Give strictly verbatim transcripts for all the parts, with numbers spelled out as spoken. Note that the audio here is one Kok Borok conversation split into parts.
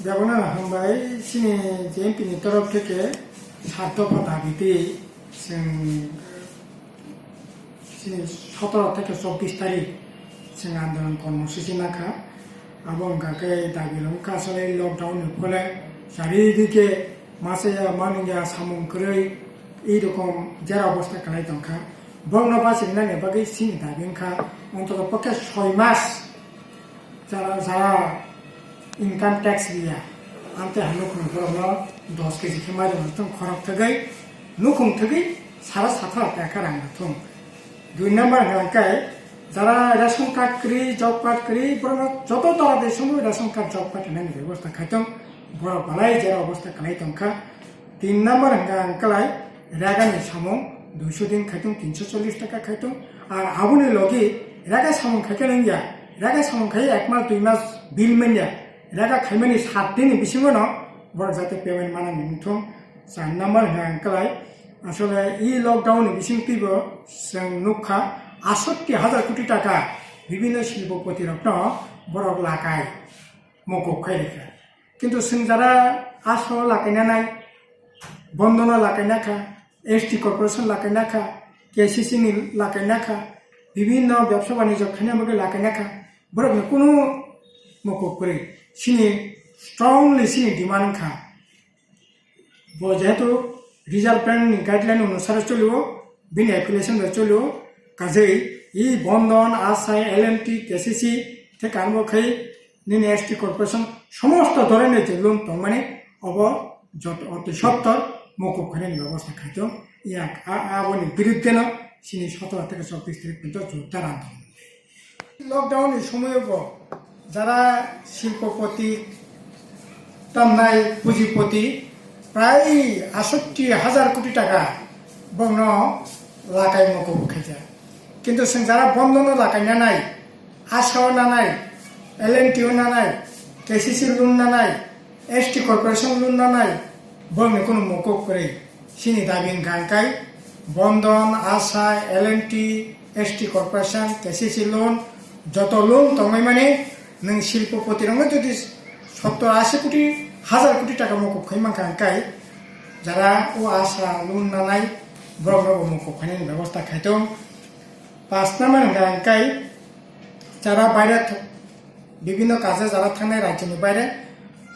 Jabona hambai chini J M P ni torof theke sat dopha dabi twi chwng chini sotoro theke chobbish tarik chwng andolon kormosuchi nakha. Abo wngkha khe dabi rok wngkha asole lockdown ni phole charidike masa ya manung ya samung kwrwi ei rokom jera obostha kwlai tongkha. Borokno bachirnani bagwi chini dabi wngkha ontoto pokhe soi mas jara, jara income tax riya, amtwi ha nukhung borokno dos keji khe mairum thung khorok thwgwi, nukhung thwgwi sara sathar taka rang thung. Dui number hwnkha khe jara ration card kwrwi, job card kwrwi, borokno joto dara de sumui ration card, job card rwnani bebosta khaithung, borok balai jera obostha kwlai tongkha. Tin number hwnkha ang kwlai, rega ni samung duiso din khaitung, tinso chollish taka khaitung. Ar aboni logi rega samung khaikhe nung ya, rega samung khai ek mas dui mas bill manya, rega khaimani sat din ni bisingo no borok jate payment mana ni wngthung. Char number hwnkha ang kwlai, asole e lockdown ni bising twibo chwng nukha asotti hajar koti taka bibhinno silpopoti rokno borok lakai mokok khai rikha. Kintu chwng jara aso lakaina nai, Bandhano lakaina kha, S T corporation lakaina kha, K C C ni lakaina kha, bibhinno bebsa banijyo khaina bagwi lakaina kha, borokni kunu mokok kwrwi. Chini strongly chini demand wngkha. Bo jehetu reserve bank ni guideline onusare cholio, bini affiliation bai cholio, kajei e Bandhan, Asha, L and T, K C C tei kanbo khai nini S T corporation somosto dhoroner je loan tongmani obo joto oti sottor mokok khainani bebosta khaito. Yak a, aboni biruddheno chini sotoro theke chobbish tarik porjonto jordar andolon. Lockdown ni somoyo bo jara silpopoti tamnai pujipoti prai asotti hajar koti taka bongno lakai mokok khaijak. Kintu chwng jara Bandhano lakai nanai, Asha o nanai, L and T o nanai, K C C loan nanai, S T corporation loan nanai, borokni kunu mokok kwrwi. Chini dabi wngkha khe Bandhan, Asha, L and T, S T corporation, K C C loan, joto loan tongmani nwng silpopoti rokno jodi sottor ashi koti, hajar koti taka mokok khai mankha khe, jara o Asha loan nanai borokno bo mokok khainani bebosta khaitong. Pash number hwnkha khe jara baire th-, bibhinno kaje jara thangnai rajyoni baire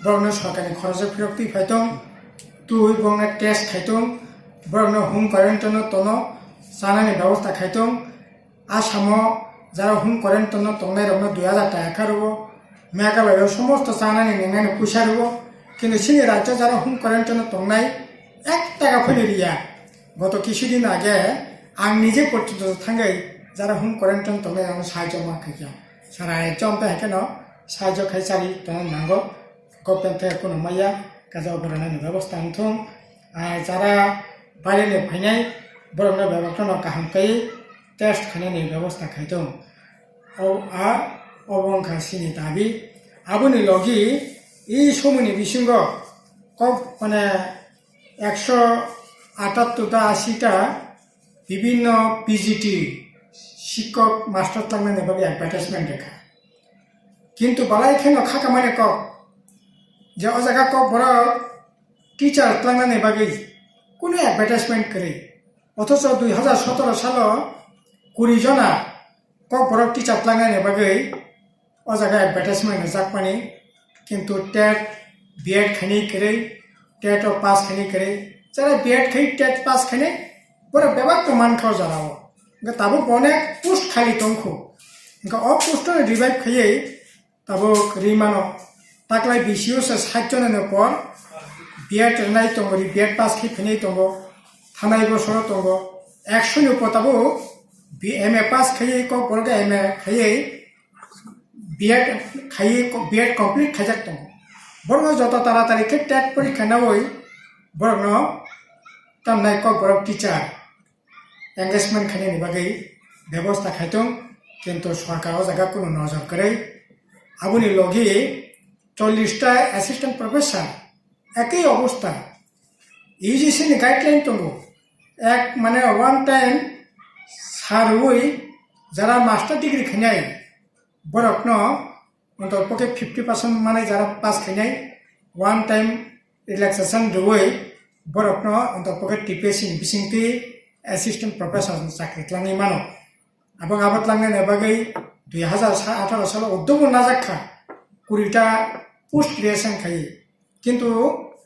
borokno sorkarni khorojo phirok twi phaitong, twi borokno test khaitong, borokno home quarantine-o tono chanani bebosta khaitong. Asamo jara home quarantine-o tongnai rokno dui hajar taka kha rwo, Meghalaya o somosto chanani ningnani puisa rwo, kintu chini rajyo jara home quarantine-o tongnai ek taka phano riya. Goto kisu din age ang nije porjonto thangwi jara home quarantine tongnai rokno sahajyo ma khaikha. Sara ekjon tei haikhe no sahajyo khai chari tongna nango. Government thai kuno maya kaja obo rwnani bebosta wngthung. Ah, jara baireni phainai borokno bebak no kaham khe test khainani bebosta khaithung. O, a, obo wngkha chini dabi. Aboni logi e somoini bisingo kok, mane, ekso atattor ta ashi ta bibhinno P G T, sikkok master tlangnani bagwi advertisement rwkha. Kintu balai kheno kha kamani kok, je o jaga kok borok teacher tlangnani bagwi kunu advertisement kwrwi. Othocho dui hajar sotoro salo kuri jona kok borok teacher tlangnani bagwi o jaga advertisement rwjakmani, kintu tet B Ed khainai kwrwi, tet o pass khainai kwrwi, jara B Ed khai tet pass khainai, borok bebak to mankha o jara o. Hwnkhe tabuk bo onek post khali tongkhu. Hwnkhe o post no revive khaiwi tabuk ri mano. Taklai B C O se sait jona ni por B Ed rwnai tongo, ri B Ed pass khai phainai tongo, thanai bosoro tongo. Ekso ni upor tabuk B-, M A pass khaiwi kok borok M A khaiwi B Ed khaiwi ko-, B Ed complete khaijak tongo. Borokno joto taratari khe tet porikha nawi borokno tamnai kok borok teacher engagement khainani bagwi bebosta khaitong, kintu sorkar o jaga kunu nojor kwrwi. Aboni logi chollish ta assistant professor ekoi obostha. U G C ni guideline tongo, ek mane one time sa rwui jara master degree khainai borokno ontor pokhe fifty percent mane jara pass khainai, one time relaxation rwui borokno ontopoke T P S C ni bisingtwi assistant professor ni chakri tlangwi mano. Abang abo tlangnani bagwi dui hazar atharo salo udduk bo najak kha, kurita post creation khai. Kintu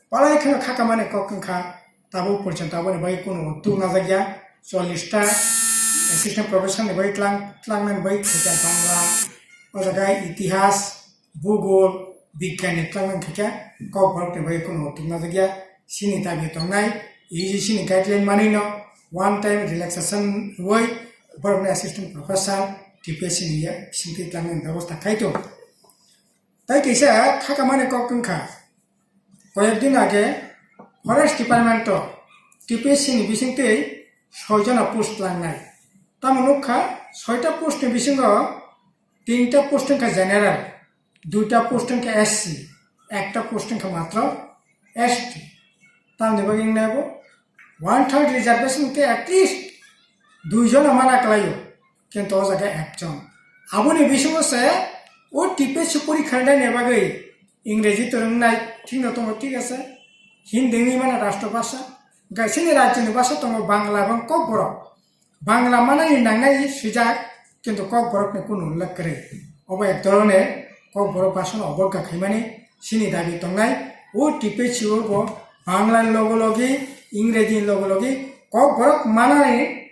palai kheno khakamani kok wngkha, tabuk porjonto aboni bagwi kunu udduk najak ya. Chollish ta assistant professor ni bagwi tlang, tlangnani bagwi khaikha Bangla, o jaga itihas, bhugol, bigyan ni tlangnani khaikha, kok borok ni bagwi kunu udduk najak ya. Chini dabi tongnai U G C ni guideline manwi no one time relaxation rwui borokni assistant professor T P S C ni ya bisingtwi tlangnani bebosta khai tongo. Tai kisa khakamani kok wngkha, koyek din age forest department o T P S C ni bisingtwi soi jona post langnai. Tamo nukha, soita post ni bisingo tinta post wngkha general, duita post wngkha S C, ekta post wngkha matro S T. Tamni bagwi wngnai bo one third reservation khe at least dui jona mana kwlaio, kintu o jaga ekjon. Aboni bisingo se o T P S C porikha rwnaini bagwi Ingreji to rwngnai thikno tongo, thik ase, Hindi wngwi mano rashtra bhasha, hwnkhe chini rajyoni bhasha tongo Bangla ebong Kokborok. Bangla manani nangnai swijak, kintu Kokborokni kunu ullekh kwrwi. Obo ek dhoroner Kokborok bhashano obogya khaimani chini dabi tongnai. O T P S C o bo Bangla ni logo logi, Ingreji ni logo logi Kokborok manani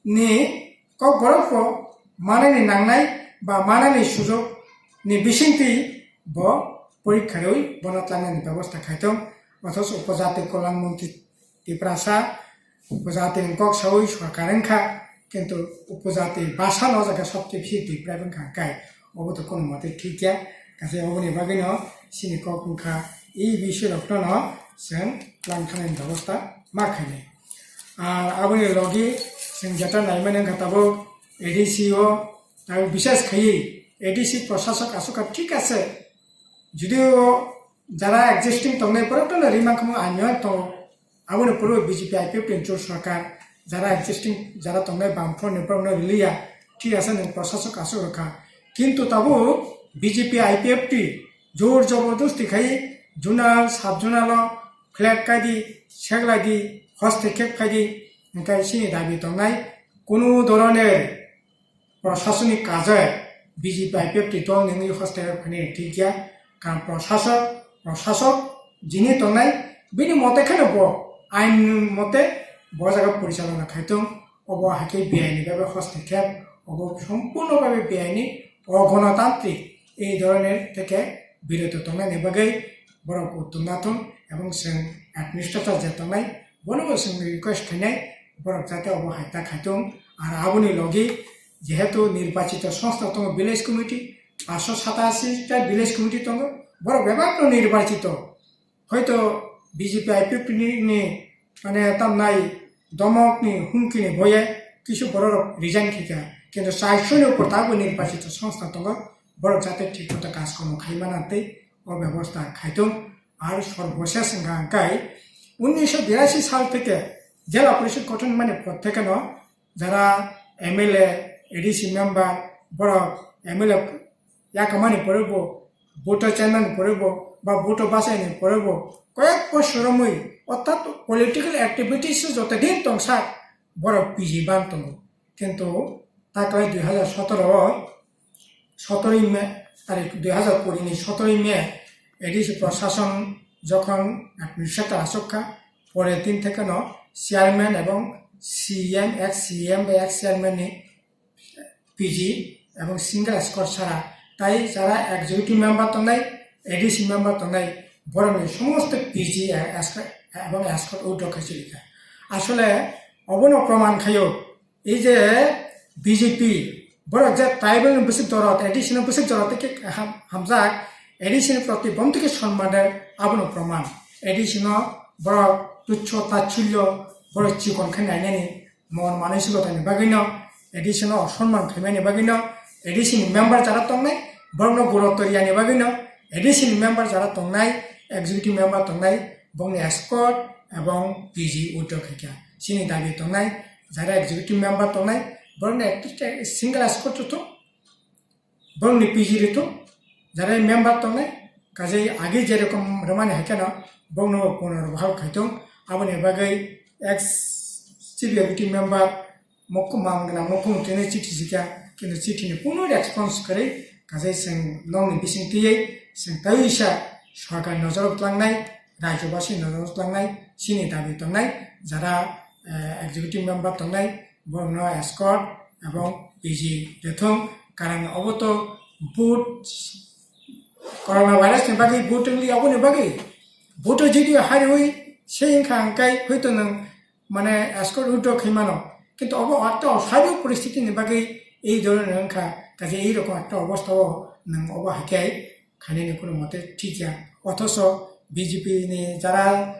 ni, Kokborok bo manani nangnai ba manani sujok ni bisingtwi bo porikha rwi bono tlangnani bebosta khai tong. Othocho upojati kolyan montri Tiprasa, upojati ni kok sawi sorkar wngkha, kintu upojati bhasha no jaga sobse bisi deprive wngkha hwnkhe obo to kono mote thik ya. Kaisa oboni bagwino chini kok wngkha, e bisi rokno no chwng tlang thanani bebosta ma khainai. Ar aboni logi chwng jeta naimani wngkha tabuk A D C o, tabuk bishes khaiwi A D C prosasok aswk kha, thik ase, judio jara existing tongnai borok no rimang khamo aino tongo. Aboni purbo B J P I P F T ni jot sarkar, jara existing, jara tongnai bam front ni borok no riliya, thik ase, nwng prosasok aswk rwkha. Kintu tabuk B J P I P F T jor jobordosti khai zonal, sub zonal o flat kaidi, seklaidi, hoste khep khaidi, hwnkhe chini dabi tongnai kunu dhoroner prosasonik kaje B J P I P F T dol nini hoste khani thik ya. Karon prosasok, prosasok jini tongnai bini mote kheno bo ain mote bo jaga porichalona khai tong. Obo haikhe biaini babe hoste khep, obo sompurno babe biaini, ogonotantrik, ei dhoroner theke biroto tongnaini bagwi borok udduk nathung ebong chwng administrator je tongnai bonobo chwng request khainai borok jate obo hai ta khai tong. Ar aboni logi jehetu nirbachito songstha tongo village committee, paanshsho satashi ta village committee tongo, borok bebak no nirbachito. Hoito B J P I P F T ni, ni, mane, tamnai domok ni humki ni boye kisu borok rok resign khika. Kintu chairshoni upor tabuk nirbachito songstha tongo, borok jate thik mothe kaj kormo khai mana tei o bebosta khai tong. Ar sorbosesh wngkha hwnkhe unnisho birashi sal theke jela porishod gothon mani por theke no jara M L A, A D C member, borok M L A yakamani pore bo, boto chairman pore bo, ba boto basaini pore bo, koyek bosor romwi, orthat political activities joto din tongsa, borok P G ban tongo. Kintu taklai dui hazar sotoro o, sotoro May, tarik dui hazar kuri ni sotoro May, A D C prosason jokhon administrator asok kha, pore din theke no chairman ebong C M, ex C M bai ex chairman ni P G ebong single escort sara, tai jara executive member tongnai, A D C member tongnai, borokni somosto P G e-, escort ebong escort withdraw khai choli kha. Asole obono proman khaio, ei je B J P, borok je tribal ni bwswk dorot, A D C ni bwswk dorot tei khe ham-, hamjak, A D C ni proti bomtwi khe sonman rw, abono proman. A D C no borok tuchho tachhullo, borok chikon khe nainani, mon manoi sugatani bagwino, A D C no osonman khaimani bagwino, A D C ni member jara tongnai, borokno gurotto riyani bagwino, A D C ni member jara tongnai, executive member tongnai, bongni escort ebong P G withdraw khaikha. Chini dabi tongnai, jara executive member tongnai, borokno ekta single escort rwthung, borokni P G rwthung, jara member tongnai, Kaje age jerokom rwmani hai kheno bongno punorbahal khaitong. Aboni bagwi ex C B I member mokho mang gwnang mokho tini chithi sikha, kintu chithi ni kuno response kwrwi. Kaje chwng nokni bising twiwi chwng taiwi sa sorkar nojoro tlangnai, rajyobasi nojoro tlangnai, chini dabi tongnai, jara, eh, executive member tongnai, borokno escort ebong P G rwthwng, karon obo to vote, corona virus ni bagwi vote wngli aboni bagwi vote o jodi hariwi se wngkha hwnkhe hoito nwng mane escort withdraw khai mano, kintu obo ekta osabio poristiti ni bagwi ei dhoroner wngkha, kaje ei rokom ekta obostha o nwng obo hai khe khainani kuno mote thik ya, othoso B J P ni jara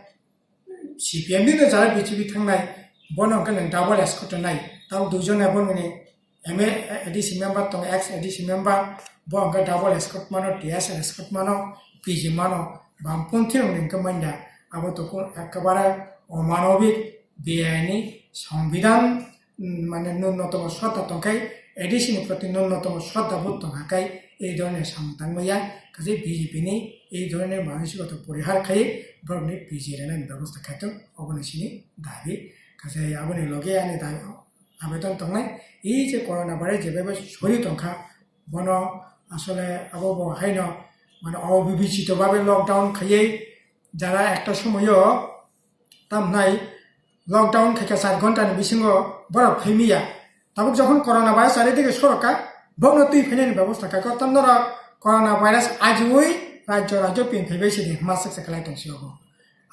C P M ni no jara B J P thangnai, bono hwnkhe nwng double escort nai, tamo duijon abo nwngni M A, A D C member tongo, ex A D C member, bo hwnkhe double escort mano, T S R escort mano, P G mano, bamponthi rokni hwnkhe manya, abo to kung ekebare omanobik, beaini, songbidan, mm, mane nunnotomo sroddha tongkhai, A D C ni proti nunnotomo sroddha bo tongkha khai, ei dhoroner samung tangmaya, kaje B J P ni ei dhoroner manosigoto porihar khai, borokni P G rwnani bebosta khaitong, oboni sini dabi, kaje aboni loge ani dabi, abedon tongnai, ei je corona virus je bebak sori tongkha, bono asole abo bo haino mane obibechito babe lockdown khaiwi jara ekta somoyo tamnai lockdown khaikha char ghonta ni bisingo borok phaimiya. Tabuk jokhon corona virus chari dige sorokha, bokno twi phainani bebosta khaikha, tam norok corona virus ajiwi rajyo rajyo pin phaibai sidi hma saksa khlai tongsi obo.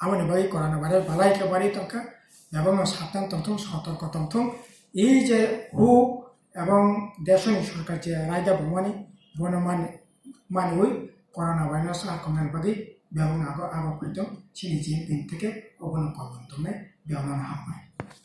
Aboni bagwi corona virus balai khe bari tongkha, bebakno sabdan tongthung, sotorko tongthung. Ei je huk ebong desoni sorkar je raida bumani, bono mani, maniwi corona virus akromnani bagwi bebakno ago, ago khaitong, chini je pin theke obono kolom tongnai, bebakno hambai.